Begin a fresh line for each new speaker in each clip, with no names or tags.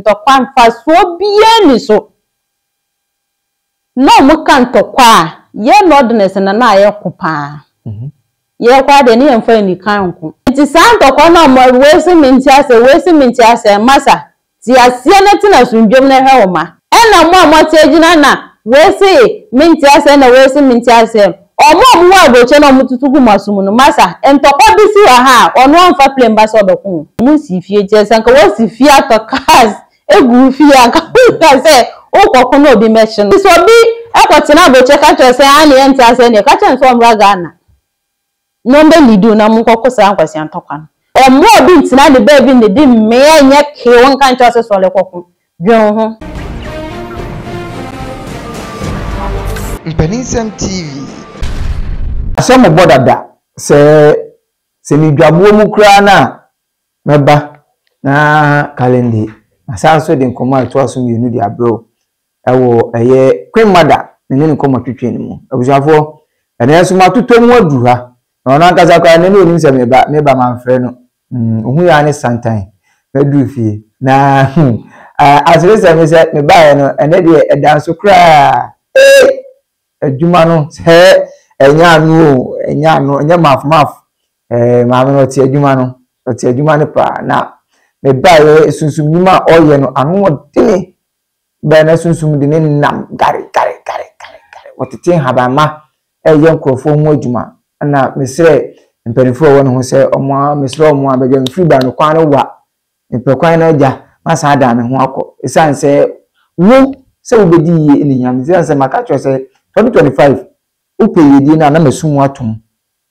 Ntɔkwa mfasoɔ biara nni so. Na ɔmo ka ntɔkwa a, yɛn Northerners na na yɛko paa. Yɛkɔ a deɛ ne yɛmfa anikan nko. Nti saa ntɔkwa no a ɔmo, wei se mente aseɛ, wei se mente aseɛ, masa, te aseɛ na tena asomdwoeɛ mu na hwɛ wo mma. Ɛna mo a moate agyina na wei se mente aseɛ na wei se mente aseɛ, ɔmo a ɔmo wɔ aburokyire na ɔmo tutu gu mo aso mu no, masa, ntɔkwa bi si wɔ ha a, ɔno ɔmfa plane ba sɛ ɔbɛko wo. Ɔmo nsii fie, nti sɛ anka woasi fie atɔ cars gu wo fie a, anka wonka sɛ wokɔko na obi mmɛhye no. Nti sɛ obi kɔtena aburokyire ka kyerɛ wo sɛ aane yɛnte aseɛ deɛ, ka kyerɛ no sɛ ɔmmra Ghana. Na ɔmbɛ lead wo na monkɔko saa nkwasea ntɔkwa no. Ɔmma obi ntena ne baabi nnidi mmea nyɛ kew nka nkyerɛ wo sɛ sɔre kɔko. Dwen wo ho.
Mpaninsɛm TV.
Ahyɛ mo bɔ dada sɛ, sɛ medwaboɔ mu koraa no a, mɛba na Kalende masan nso de nkɔmmɔ a ɛtoa so mmienu de abrɛ wo ɛwɔ ɛyɛ Queen Mother me ne no nkɔmmɔ twetwe no mu. Abusuafoɔ, ɛnɛ nso matotɔ mu aduru ha. Na ɔno ankasa koraa ɛnɛ na ɔnim sɛ meba, meba mamfrɛ no. Mm, ɔhu yɛ ne santan. Maduru fie. Na hmm, aseresɛm ne sɛ mebaeɛ no, ɛnɛ deɛ ɛda nso koraa. Ee! Adwuma no, sɛ ɛnyɛ ano o, ɛnyɛ ano, ɛnyɛ maf maf. Ɛɛ, maame no ɔte adwuma no, ɔte adwuma no paa. Na mebaeɛ sunsum nnwuma a ɔyɛ no, ano ɔdene. Bɛn na sunsum de ne nam gare gare gare gare gare. Wɔtete nhabamma reyɛ nkurɔfoɔ ho adwuma. Ɛna mesrɛ mpanimfoɔ a wɔwɔ ne ho sɛ wɔn a mesrɛ wɔn a baabi a mefiri ba no kwan no wa. Mepɛ kwan no agya masan adan me ho akɔ. Ɛsiane sɛ wo sɛ wobɛdi yie na ɛhia me. Ɛsiane sɛ maka kyerɛ sɛ 2025 wopɛ yiedie no a na masum wo atom.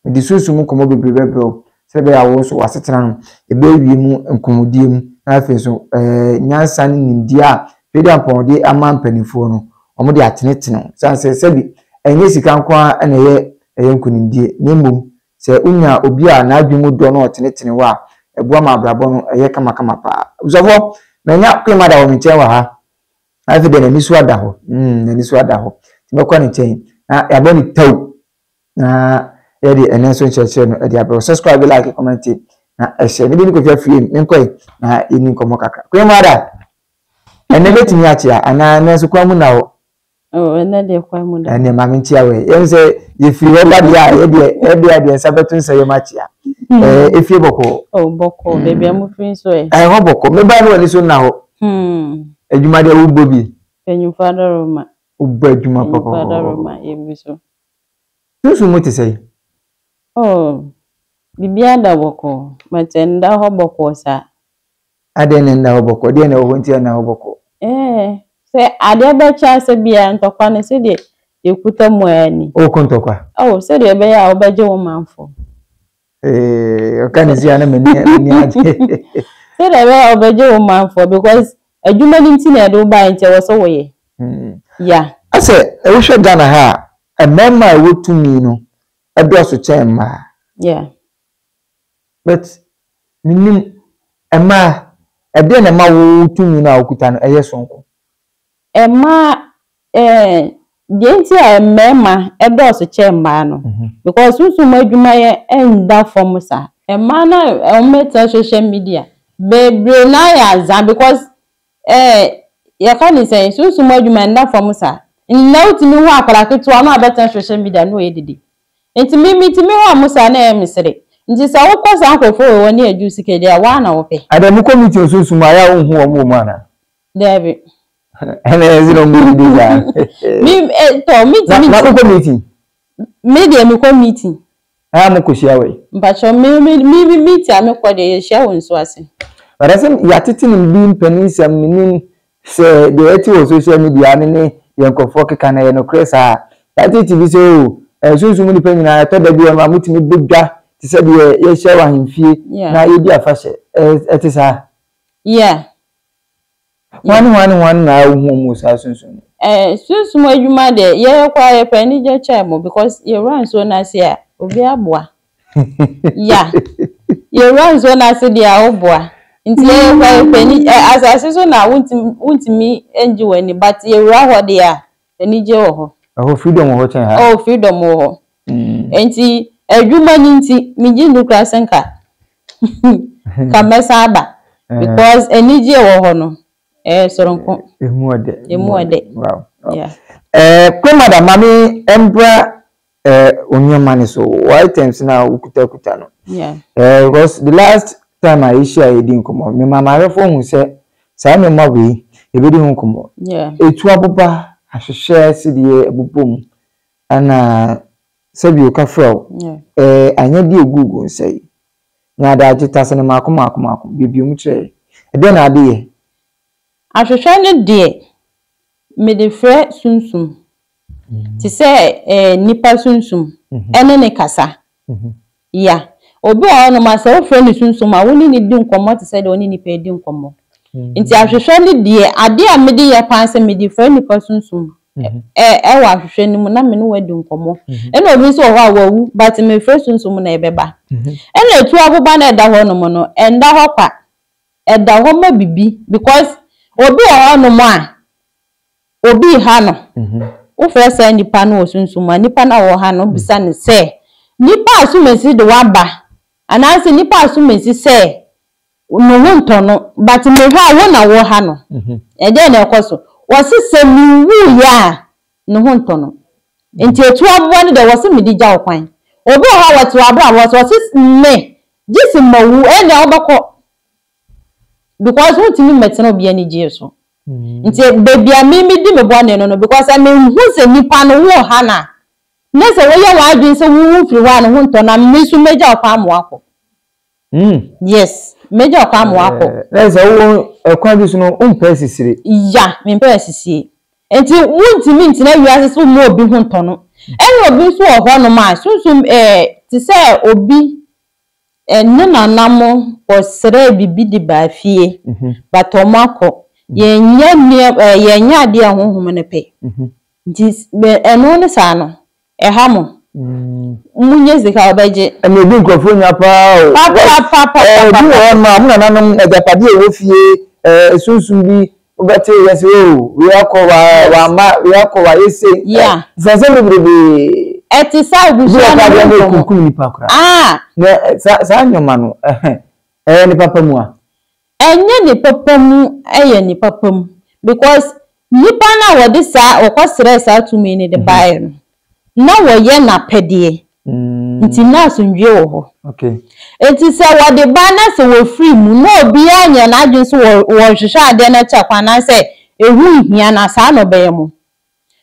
Mede sunsum mu nkɔmmɔ bebree bɛbrɛ wo sɛdeɛ ɛbɛyɛ a wo nso w'asetena no ɛbɛwie mu nkɔmmɔdie mu na afei nso ɛɛ nyansa ne nimdeɛ a Tweaduampɔn de ama mpanimfoɔ no wɔde atenetene wo. Sane sɛ sɛbi ɛnyɛ sika nko ara na ɛyɛ ɛyɛ nkonimdie na mmom sɛ wonya obi a n'adwene mu dɔ na ɔtenetene wo a ɛboa ma abrabɔ no ɛyɛ kamakama paa. Abusuafoɔ manya Queen Mother wɔ me nkyɛn wɔ ha. Afei deɛ n'ani so ada hɔ. Mm, n'ani so ada hɔ. Nti mɛkɔ ne nkyɛn na yɛabɔ ne tau. Na yɛde ɛnɛ nso nkyerɛkyerɛ no ɛde abrɛ subscribe like comment na ɛhyɛ mede ne kofi afiri mu menkɔe na yɛni nkɔmmɔ kakra kwan mu ada ɛnɛ bɛtumi akyea anaa ɛnɛ nso kwan mu na hɔ
ɛnɛ deɛ kwan mu da
ɛnɛ maame nkyea wɔ yɛn sɛ yɛfiri hɔ ba deɛ a yɛdeɛ ɛdeɛ a deɛ nsa bɛto nsa yɛm akyea ɛɛ efie bɔkɔɔ
oh bɔkɔɔ baabi a mo firi nso ɛ
ɛhɔ bɔkɔɔ mebaa no wɔ ani so nna hɔ adwuma deɛ wobɔ bi
mpanyinfoɔ adaroma
wobɔ adwuma
pɔpɔpɔ mpanyinfoɔ adaroma yɛgu so
Sunsum mu te sɛn?
Oh, biribiara da bɔkɔɔ, but ɛnda hɔ bɔkɔɔ saa.
Adɛn na ɛnda hɔ bɔkɔɔ? Deɛn na ɛwɔ hɔ nti a ɛnna hɔ bɔkɔɔ?
Ɛɛ, sɛ adeɛ bɛkyɛ a sɛ biara ntɔkwa no sɛdeɛ yɛkuta mu ara ni.
Woko ntɔkwa?
Oh, sɛdeɛ ɛbɛyɛ a wobɛgye wo manfoɔ.
Ee, ɔka ne si a na m'ani m'ani agye.
Sɛdeɛ ɛbɛyɛ a wobɛgye wo manfoɔ because adwuma no nti na yɛde wo baeɛ nti ɛwɔ sɛ woyɛ. Yeah.
Asɛ wohwɛ Ghana ha a, mmarima a ɛwɔ tumi no dɔɔso kyɛn mmaa.
Yeah.
But menim mmaa, ɛdeɛn na ɛma wo tumi no a wokuta no ɛyɛ sononko?
Mmaa eh, deɛ nti a mmarima dɔɔso kyɛn mmaa no, because sunsum mu adwumayɛ nda fam saa. Mmaa no a wɔbɛtena social media bebree no ara yɛ azaa because eh, yɛka ne sɛn, sunsum mu adwuma nda fam saa. Nnɛ wotumi hu akwadaa ketewa no a ɔbɛtena social media na ɔyɛ dede. Nti me metumi hu wɔn saa na ɛyɛ me sere. Nti sɛ wokɔ saa nkurɔfoɔ wei hɔ ne yɛgye wo sika di a, woa na wopɛ.
Adɛn, mokɔ meeting wɔ sunsum mu a, ɛyɛ a wonhu wɔn wɔ mu anaa?
Daabi.
Ɛna ɛsɛ na ɔmo didi saa.
Mi tɔ mi ti mi.
Na wokɔ meeting?
Me deɛ mi kɔ meeting.
Ɛna mo kɔ hyia wɔ yi?
Mpatsɔ mi mi mi meeting a mi kɔ deɛ yɛ hyia wɔ nsuo ase.
But ɛsɛ yɛatete no bi mpanin nsɛm menim sɛ deɛ yɛte wɔ social media no ne deɛ nkurɔfoɔ keka no ɛyɛ nokorɛ saa. Yɛatete bi sɛ o oh, sunsum mu nnipa nyinaa ɛtɔ da bi wɔ no a motumi bɔ dwa te sɛ deɛ yɛhyia wɔ ahemfie na yɛdi afahyɛ ɛte saa.
Yeah.
Hwan ne hwan ne hwan na wohu wɔn wɔ saa sunsum no?
Eh, sunsum adwuma deɛ yɛyɛ koraa yɛpɛ anigye kyɛn mo because yɛwura nsuo no ase a obi aboa. Ya, yɛwura nsuo no ase deɛ a woboa. Nti yɛyɛ koraa yɛpɛ ani eh, asase so na wontumi wontumi ngye w'ani but yɛwura hɔ deɛ a anigye wɔ hɔ.
Ɛhɔ freedom wɔ hɔ kyɛn ha.
Oh, freedom wɔ hɔ. Nti adwuma no nti megye nni koraa sɛ nka nka mɛsan aba because anigye wɔ hɔ no. Ɛyɛ soronko.
Emu ɔdɛ.
Emu ɔdɛ.
Wow.
Yeah.
Queen Mother, maame mbra nneɛma no so, wɔ items no a wokutakuta no.
Yeah.
Because the last time a yɛhyia a yɛdi nkɔmmɔ, mema m'ahwɛfoɔ hu sɛ saa nneɛma wei yɛbɛdi ho nkɔmmɔ.
Yeah.
Etu aboba, ahwehwɛ sedeɛ ɛbobɔ mu, ɛna sɛbi oka frɛ wo.
Yeah.
Anyɛ de egu gu nsa yi. Na adagye tase no mmaako mmaako mmaako, buebue mu kyerɛ yɛn. Ɛdeɛn na ade yɛ?
Ahwehwɛ no deɛ, mede frɛ sunsum. Te sɛ eh, nipa sunsum ɛne ne kasa. Ya. Obi wɔ hɔnom a sɛ wofrɛ no sunsum a, wo ne no di nkɔmmɔ te sɛ deɛ wo ne nipa redi nkɔmmɔ. Nti ahwehwɛ no deɛ, adeɛ a mede yɛ paa sɛ mede frɛ nipa sunsum ɛ ɛwɔ ahwehwɛ no mu na me ne wo adi nkɔmmɔ. Ɛna obi nso wɔ hɔ a wawu but mefrɛ sunsum na ɛbɛba. Ɛna etuo aboba no a ɛda hɔnom no, ɛnda hɔ kwa. Ɛda hɔ ma bibi because obi wɔ hɔnom a obi reha no. Wofrɛ saa nipa no wɔ sunsum mu a, nipa no a ɔreha no wobisa no sɛ, nipa a asomasi de wo aba anaasɛ nipa a asomasi sɛ ne ho ntɔ no but mehwɛ a wo na woha no, ɛdeɛn na ɛkɔ so? Wɔse sɛ mewuiɛ a ne ho ntɔ no. Nti etu aboa no deɛ wɔse mede gya wo kwan. Obi wɔ hɔ a wɔte w'abrabɔ so wɔse me gye se mawu ɛnneɛ wobɛkɔ because wontumi mmɛtena obi anigyeɛ so. Nti baabi a me medi me bɔne no no because sɛ mehu sɛ nipa no woha no a na sɛ woyɛ w'adwene sɛ wowu firi hɔ a ne ho ntɔ no a me nso mɛgya wo kwan ama woakɔ. Yes, mɛgya wo kwan ama woakɔ.
Na sɛ wo ɛkwan bi so no wompɛ asisire.
Ya, mempɛ asisie. Nti wontumi ntena wiase sɛ womma obi ho ntɔ no. Ɛna obi nso wɔ hɔnom a sunsum ɛɛ te sɛ obi Ne nana mo kɔ srɛɛ biribi de baa fie but ɔmo akɔ. Yɛnyɛ nneɛ ɛɛ yɛnyɛ adeɛ a honhom no pɛ. Nti ɛno ne saa no ɛha mo. Mo nya sika a ɔbɛgye.
Ɛna ebi nkurɔfoɔ nya paa o.
Papapapapapa.
Ebi wɔ hɔ nom a ɔmo nananom agyapadeɛ a ɛwɔ fie ɛɛ sunsum bi Wobɛte yɛ sɛ oh wei akɔ wa wamma wei akɔ wayɛ sei.
Yeah.
Nsɛnsɛm bebrebe.
Ɛte sɛ abusua no
mu nkɔmɔ. Kunkum nipa koraa.
Ah.
Na saa saa nneɛma no ɛhɛn ɛyɛ ne papa mu a.
Ɛnyɛ ne papa mu ɛyɛ ne papa mu because nipa no a wɔde saa wɔkɔ srɛɛ saa tumi no de baeɛ no na wɔyɛ n'apɛdeɛ nti na asomdwoeɛ wɔ hɔ. Nti sɛ wɔde ba na sɛ wɔfiri mu na obiara nyɛ n'adwene sɛ wɔrehwehwɛ adeɛ no akyɛ kwan anaasɛ ɛho nhia no a, saa na ɔbɛyɛ mo.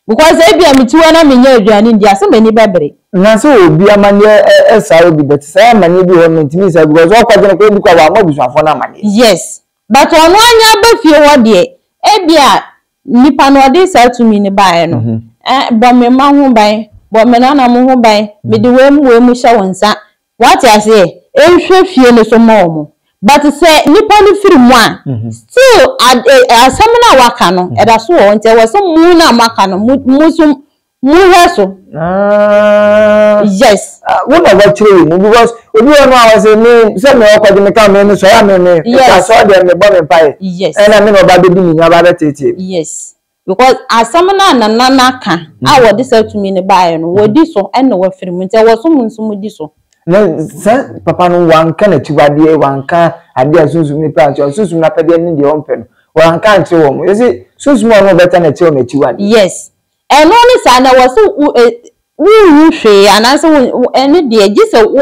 Because ebia mete hɔ na mennya aduane ndi a, sɛ m'ani bɛbere.
Na sɛ obi amaneɛ ɛsaa obi but saa amaneɛ bi wɔ hɔ no mentumi nsaa because ɔkɔgye no koraa bi koraa wammɔ abusuafoɔ no amaneɛ.
Yes, but ɔno anya aba fie hɔ deɛ, ebia Nipa no ɔde saa tumi no baeɛ no, eh, bɔ me mma ho ban, bɔ me nana mo ho ban, mede wei mu wei mu hyɛ wo nsa. Wate aseɛ? Nhwɛ fie no so mma wɔn. But sɛ nipa no firi mu a, still ad, eh, asɛm no a waka no, ɛda so wɔ hɔ. Nti ɛwɔ sɛ mo no a moaka no, mo, mo nso Mo hwɛ so.
Ah.
Yes.
Ah, wo na wɔkyerɛ wɔ mu because obi wɔ no a wɔsɛ me sɛ me ɔkɔgye me ka me me sɔrɔ a me me
Yes.
ka sɔrɔ deɛ me bɔ me mpaeɛ.
Yes.
Ɛna me na ɔba bɛdi me nya ɔba bɛtete.
Yes. Because asɛm no a nana no aka a wɔde saa tumi no baeɛ no, wɔdi so ɛna wɔafiri mu. Nti ɛwɔ so mo nso modi so.
Na sɛ papa no wanka n'akyiwadeɛ, wanka adeɛ a sunsum no pɛ ankyerɛ wɔn, sunsum no apɛdeɛ ne deɛ ɔmpɛ no, wanka ankyerɛ wɔn. Yɛsi sunsum a ɔno ɔbɛta n'akyi wɔ n'akyiwadeɛ.
Yes. Ɛno ne saa na ɛwɔ sɛ wo ɛ wonhu hwee anaasɛ wo ɛno deɛ gye sɛ wo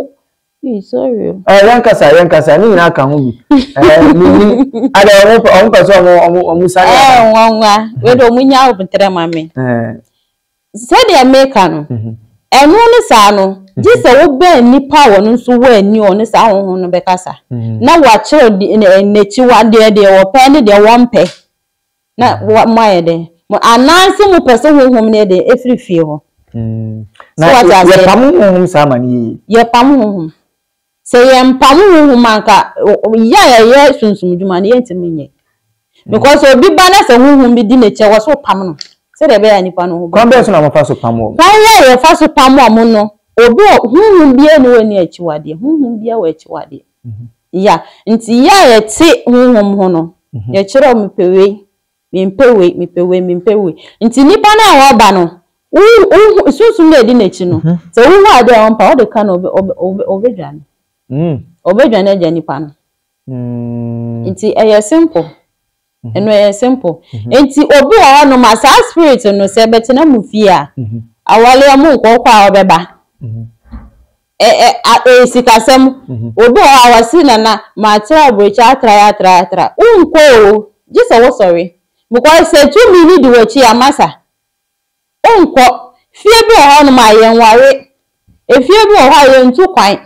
Ee sorry o.
Ɛɛ yɛn kasa yɛn kasa ne nyinaa ka ho bi. Ɛɛ mini ada ɔmo pɛ ɔmo pɛ sɛ ɔmo ɔmo ɔmo sani
aba. Ɛɛ nwanwa wei de ɔmo nya abotrɛ ma me.
Ɛɛ.
Sɛdeɛ meka no ɛno ne saa no gye sɛ wobɛn nipa a wɔn nso wɔ ani ɔne saa honhom no bɛkasa na wakyerɛ n'akyiwadeɛ deɛ wɔpɛ ne deɛ wɔmpɛ. Na moayɛ dɛn? Mo, anaasɛ mopɛ sɛ honhom no yɛ dɛn? Ɛfiri fie hɔ.
Mm.
So
Na
wate aseɛ?
yɛpam honhom saa ma no yie.
Yɛpam honhom. Sɛ yɛmpam honhom a, anka yɛ a yɛyɛ sunsum dwuma no, yɛntumi nyɛ. Because obi ba na sɛ honhom bi di n'akyi a, ɛwɔ sɛ wopam no sɛdeɛ ɛbɛyɛ a nipa no ho bɛtɔ
Kwan
no.
bɛn so na mofa so pam wɔn?
Kwan a yɛfa so pam wɔn no, obi wɔ, honhom biara nni hɔ a ɛnni akyiwadeɛ. Honhom biara wɔ akyiwadeɛ. Ya, nti yɛ a yɛte honhom ho no, yɛkyerɛ wo mepɛ wei, mempɛ wei, mepɛ wei, mempɛ wei. Nti nipa no a ɔreba no, wo, wo, sunsum no a ɛdi n'akyi no, sɛ wohu adeɛ a ɔmpɛ a, wode ka no, ɔbɛ, ɔbɛ, ɔbɛdwane. Ɔbɛdwane agya nipa no. Nti ɛyɛ simple. Ɛno ɛyɛ simple. Nti obi wɔ hɔnom a saa spirit no sɛ ɛbɛtena mo fie a, awale a monkɔ wokɔ a ɔbɛba. Ɛ ɛ a ɛyɛ sikasɛm. Obi wɔ hɔ a wɔse nana matra aburokyire atra atra atra. Wonkɔ o, gye sɛ wosɔre. Because sɛ tumi no di w'akyi a masa, wonkɔ. Fie bi wɔ hɔnom a yɛnware. Efie bi wɔ hɔ a yɛntu kwan.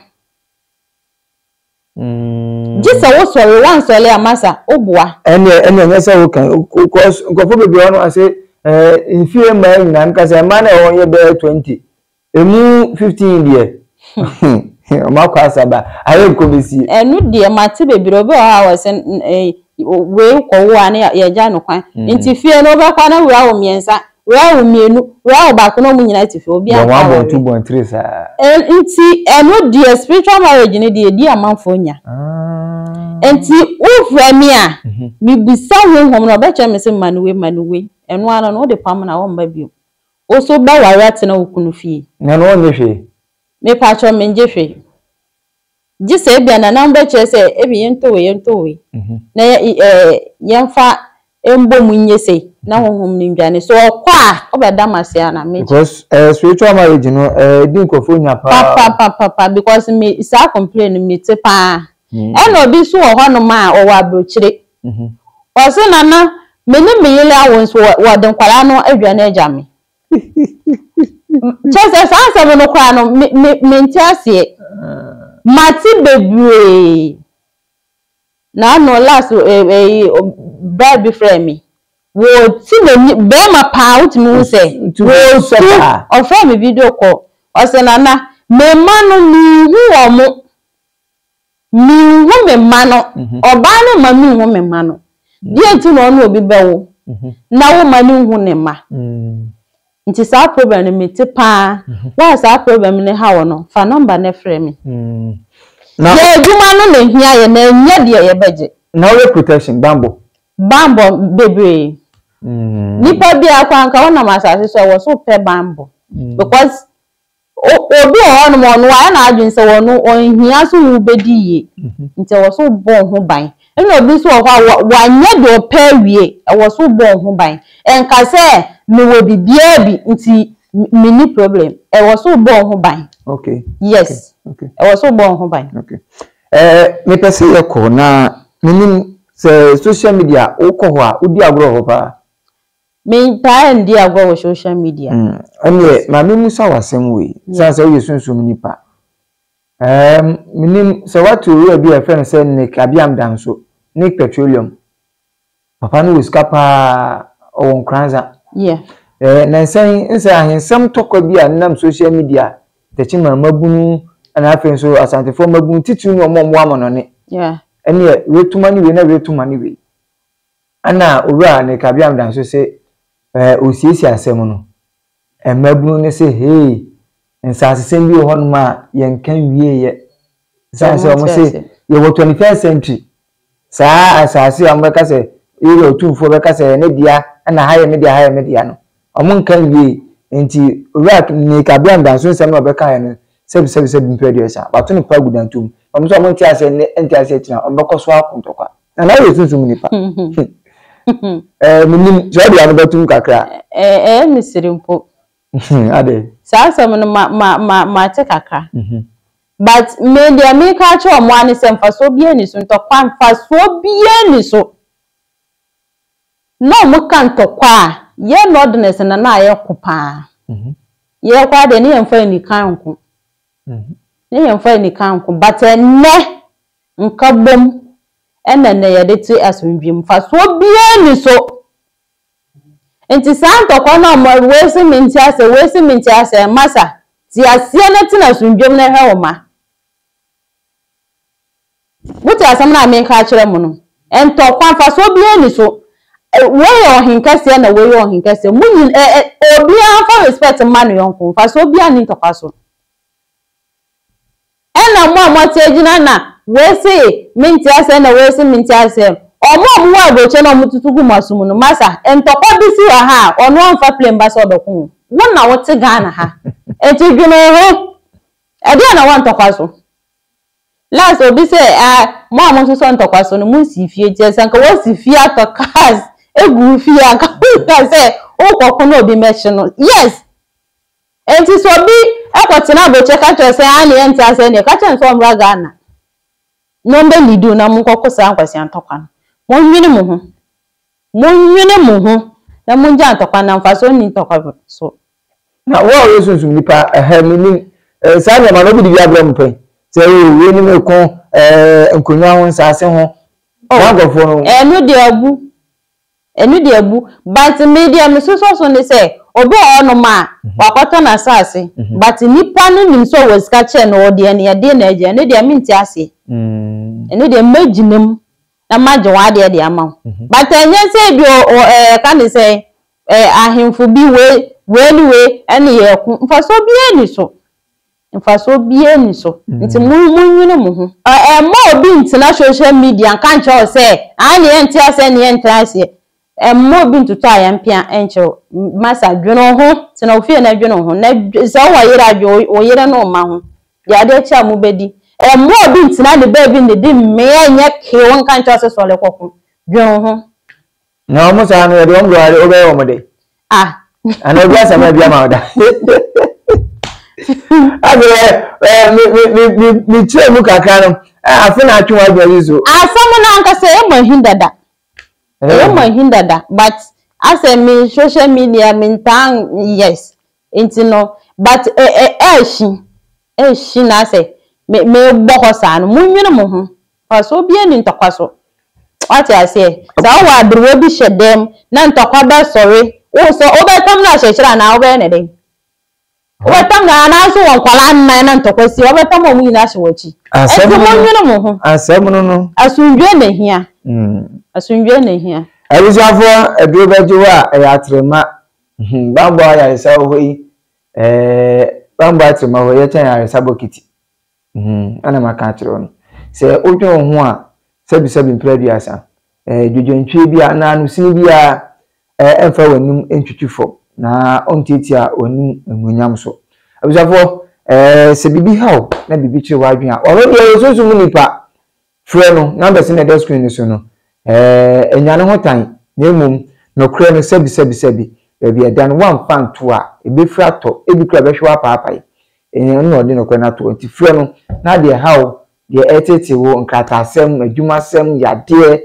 Gye sɛ wosɔre, woansɔre a masa, woboa.
Ɛnneɛ ɛnneɛ ɛnyɛ sɛ woka cause nkurɔfoɔ bebree wɔ hɔ nom ase ɛɛ mfie mmaa nyinaa meka sɛ mmaa na ɛwɔ hɔ yɛ bɛyɛ 20 emu 15 deɛ wɔn akɔ asaba ayɛ nkɔ bɛsie.
Ɛno deɛ mate bebree obi wɔ hɔ a wɔsɛ wei kɔwo a ne yɛgya no kwan nti fie no wobɛkɔ na wura wo mmiɛnsa Wei awo mmienu, wei awo baako na wɔn nyinaa te fie, obiara
nka
awareɛ.
Bɔ one, bɔ two, bɔ three saa.
Nti ɛno deɛ spiritual marriage no deɛ ɛdi amanfoɔ nya. Nti wofrɛ me a, mebisa honhom no ɔbɛkyerɛ me sɛ ma no wei, ma no wei. Ɛno ara no wode pam no a ɔmma bio. Wo nso wobɛware atena wo kunu fie.
Na ɛno ɔnnye hwee?
Mepakyɛw mennye hwee. Gye sɛ ebia nananom bɛkyerɛ sɛ ebi yɛntɔ wei, yɛntɔ wei, na yɛmfa mbɔ mu nyɛ sei na honhom no ndwane. So ɔkɔ a, ɔbɛda m ase ana? Megye.
Because spiritual marriage no ɛdi nkurɔfoɔ nya paa.
Papapapapa because me saa complain no mete paa. Ɛna obi nso wɔ hɔnom a ɔwɔ aburokyire. Ɔse nana me ne me yere awo nso wɔde nkwadaa no adwane agya me. Kyerɛ sɛ saa asɛm no koraa no me me mente aseɛ. Mate bebree. Na ano last ɛyi bra bi frɛ me. Wɔti n'ani bɛrima paa wotumi hu sɛ wɔtu ɔfrɛ me video call. Ɔsɛ nana me mma no menhu wɔn. Minhu me mma no. Ɔbaa no mma minhu me mma no. Deɛ nti na ɔne obi bɛwo na wo mma no nhu ne mma. Nti saa problem no mete paa. Wo a saa problem no ha wo no, fa number no frɛ me. Yɛn adwuma no na ehia yɛn na ɛnyɛ deɛ yɛbɛgye.
Na woyɛ protection, banbɔ?
Banbɔ bebree. Nipa biara koraa nka wonam asase so a ɛwɔ sɛ wopɛ banbɔ because Obi wɔ hɔnom a ɔno wayɛ n'adwene sɛ ɔno ɔnhia sɛ wobɛdi yie nti ɛwɔ sɛ wobɔ wo ho ban. Ɛna obi nso wɔ hɔ a wanyɛ deɛ ɔpɛ awie, ɛwɔ sɛ wobɔ wo ho ban. Ɛnka sɛ mewɔ biribiara bi nti menni problem, ɛwɔ sɛ wobɔ wo ho ban.
Okay.
Yes.
Okay.
Ɛwɔ sɛ wobɔ wo ho ban.
Okay. Eh, mepɛ sɛ yɛkɔ na menim sɛ social media wokɔ hɔ a wodi agorɔ hɔ paa.
Mentaa ndi agorɔ wɔ social media.
Ɛnneɛ ma memmusa wo asɛm wei, ɛsiane sɛ woyɛ sunsum nipa. Ɛɛm, menim sɛ woate owura bi a yɛfrɛ no sɛ Nick Abiam Danso, Nick Petroleum. Papa no wɔ sika paa, ɔwɔ Nkoranza.
Yeah.
Ɛɛ, nansa yi, nsɛ ahensɛm tɔkwa bi a nenam social media, Techiman mmabunu, ɛna afei nso Asantefoɔ mmabunu, titiriw ne wɔn a wɔwɔ amanɔne.
Yeah.
Ɛnneɛ, wei toma ne wei na wei toma ne wei. Ɛna Owura Nekabiam da nso se ɛɛ osiesie asɛm no. Mmabunu no se hee, nsaasesɛm bi wɔ hɔnom a yɛnka nwieeɛ. Ɛsiane sɛ wɔn se yɛwɔ 21st century. Saa asaase a wɔbɛka sɛ yɛwura otumfoɔ bɛka sɛ ɛyɛ ne dea ɛna ha yɛ me dea ha yɛ me dea no, wɔn nka nwiei. Nti Owura Nekabiam da nso nsɛm no a ɔbɛkaeɛ no sɛbi sɛbi sɛbi mprɛ aduasa, wato no pa agu dantom. Wɔn nso wɔn nte aseɛ nnɛ nte aseɛ kyena, wɔbɛkɔ so ako ntɔkwa. Na na ɔyɛ sunsum nipa. Ɛɛ menim sɛ ɔde ano bɛtum kakra.
Ɛɛ ɛyɛ me sere mpo.
Adɛn?
Saa asɛm no ma ma ma mate kakra. But me deɛ meka akyerɛ wɔn ara ne sɛ mfasoɔ biara nni so ntɔkwa mfasoɔ biara nni so. Na wɔn ka ntɔkwa a yɛn Northerners na na yɛko paa. Yɛn koraa deɛ ne yɛmfa anikan nko. Ne yɛmfa anikan nko but ɛnnɛ Nkabom na nnɛ yɛde te asomdwie mu. Mfasoɔ biara nni so. Nti saa ntɔkwa no a mo, wei se mente aseɛ, wei se mente aseɛ, masa, te aseɛ na tena asomdwie mu na hwɛ wo mma. Mote asɛm no a mereka akyerɛ mo no? Ntɔkwa, mfasoɔ biara nni so. Wei yɛ ɔhenkɛseɛ na wei yɛ ɔhenkɛseɛ. Mo nyin, ɛ, ɛ, obiara mfa respect mma ne yɔnko. Mfasoɔ biara nni ntɔkwa so. Ɛna mo a moate agyina na wei se mente aseɛ na wei se mente aseɛ. Ɔmo a ɔmo wɔ aburokyire na ɔmo tutu gu mo aso mu no, masa, ntɔkwa bi si wɔ ha a, ɔno ɔnfa plane ba sɛ ɔbɛko wo. Wo na wote Ghana ha. Enti dwene wo ho. Ɛdeɛn na ɛwɔ ntɔkwa so? Last obi sɛ ah mo a mososɔ ntɔkwa so no monsi fie nti sɛ nka woasi fie atɔ cars egu wo fie a nka wonka sɛ wokɔko na obi mmɛhye no. Yes! Enti sɛ obi kɔtena abokyɛ ka kyerɛ sɛ aane yɛnte aseɛ deɛ ka kyerɛ no sɛ ɔmmra Ghana na ɔmbɛ lead wo na monkɔko saa nkwasea ntɔkwa no. Monnwene mo ho. Monnwene mo ho na mongyaa ntɔkwa no na mfasoɔ nni ntɔkwa so.
Na wo a woyɛ sunsum nipa, ɛhɛ, mennim, eh, saa nneɛma no, obi de bi abrɛ mo pɛn? Sɛ, oh, wei ne me ko, eh, nkonnwa ho, nsaase ho,
Oh,
saa nkurɔfoɔ no.
ɛno deɛ abu, ɛno deɛ abu, but me deɛ me sosɔ so ne sɛ, obi wɔ hɔnom a, wakɔtɔ n'asaase, but nipa no nim sɛ ɔwɔ sika kyɛn no, ɔde aniɛden na agye, ɛno deɛ mente aseɛ, ɛno deɛ mɛgyina mu na magye w'adeɛ de ama wo, but ɛnyɛ sɛ ebi o, o, ɛɛ, yɛka ne sɛn, Ɛɛ ahemfo bi wei, wei ne wei ɛne yɛreko. Mfasoɔ biara nni so. Mfasoɔ biara nni so. Nti mo monnwene mo ho. Ɛmma obi ntena social media nka nkyerɛ wo sɛ aane yɛnte aseɛ ne yɛntra aseɛ. Ɛmma obi ntoto ayampea nkyerɛ wo. Masa, dwene wo ho. Tena wo fie na dwene wo ho. Na sɛ wowɔ yere a, dwene wo yere ne wo mma ho. Deɛ adeɛ kye a mobɛdi. Ɛmma obi ntena ne baabi nnidi mmea nyɛ kew nka nkyerɛ wo sɛ sɔre kɔko. Dwene wo ho.
Na wɔn saa no yɛde wɔn do ade wobɛyɛ wɔn de.
Ah.
Ana obi asɛm bi ama wo da. Afei ɛ me me me me me kyerɛ mu kakra no afe na atwe w'adwene yi so.
Asɛm no ankasa ɛyɛ mo ahi dada. Ɛyɛ mo ahi dada but asɛ me social media me ntaa yes Nti no but ɛ ɛ ɛɛhyi ɛɛhyi na asɛ me mebɔ hɔ saa no monnwene mo ho mfasoɔ biara nni ntɔkwa so wate aseɛ sɛ wowɔ aberewa bi hyɛ dɛm na ntɔkwa bɛsɔre wo sɛ wobɛtam no ahyɛkyerɛ anaa wobɛyɛ ne dɛn wobɛtam no anaa nso wɔ nkwadaa nnan na ntɔkwa si wobɛtam wɔn nyinaa ahyɛ w'akyi nti monnwene mo ho
asɛm no no
asomdwoe na ehia asomdwoe na ehia.
Abusuafoɔ aduro bɛgye wo a ɛyɛ atrema Hmm, bambɔ ayaresa wɔ hɔ yi, eh, bambɔ atrema hɔ yɛ kyɛn ayaresa bokiti. Hmm, ɛna maka akyerɛ wo no. Sɛ wodwen wo ho a, sɛbisɛbi mpere aduasa, eh, dwodwontwie bi a, anaa anosini bi a, eh, ɛmfa w'anim ntwitwi fam, na ɔntiatia w'anim anuonyam so. Abusuafoɔ, eh, sɛ biribi ha wo na biribi kyere w'adwene a, ɔno deɛ ɔyɛ sunsum mu nipa. Frɛ no, numbers no a ɛda screen no so no, ɛɛ, nya ne ho tan, na mmom nokorɛ no, sɛbi, sɛbi, sɛbi, baabi a ɛda no, woamfa anto a, ɛbɛfiri atɔ, ebi koraa ɛbɛhwe wo apaapae. Ɛno na ɔde nokorɛ no ato hɔ. Nti frɛ no, na deɛ ɛha wo, deɛ ɛreteetee wo, nkrataasɛm, adwumasɛm, yadeɛ,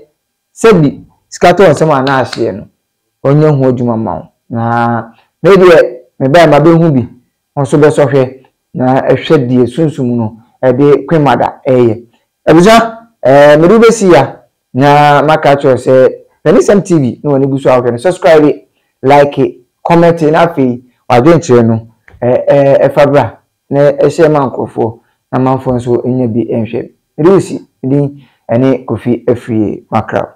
sɛbi, sika tɔ nsɛm a na ahyeɛ no, ɔnyɛ ho adwuma mma wo. Na me deɛ, mebaeɛ mabɛhu bi, Wo nso bɛsɔ hwɛ na hwɛ deɛ sunsum no de Queen-Mother reyɛ. Abusua, eh, mede wo bɛsi ya na maka akyerɛ wo sɛ Panisɛm TV na w'ani gu so a wohwɛ no, subscribe, like, comment na afei w'adwenkyerɛ no eh, eh, fa bra na hyɛ ma nkurɔfoɔ na amanfoɔ nso nya bi nhwɛ. Mede wo si, me din ne Kofi Afriyie Makraw.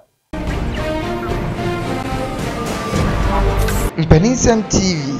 Mpaninsɛm TV.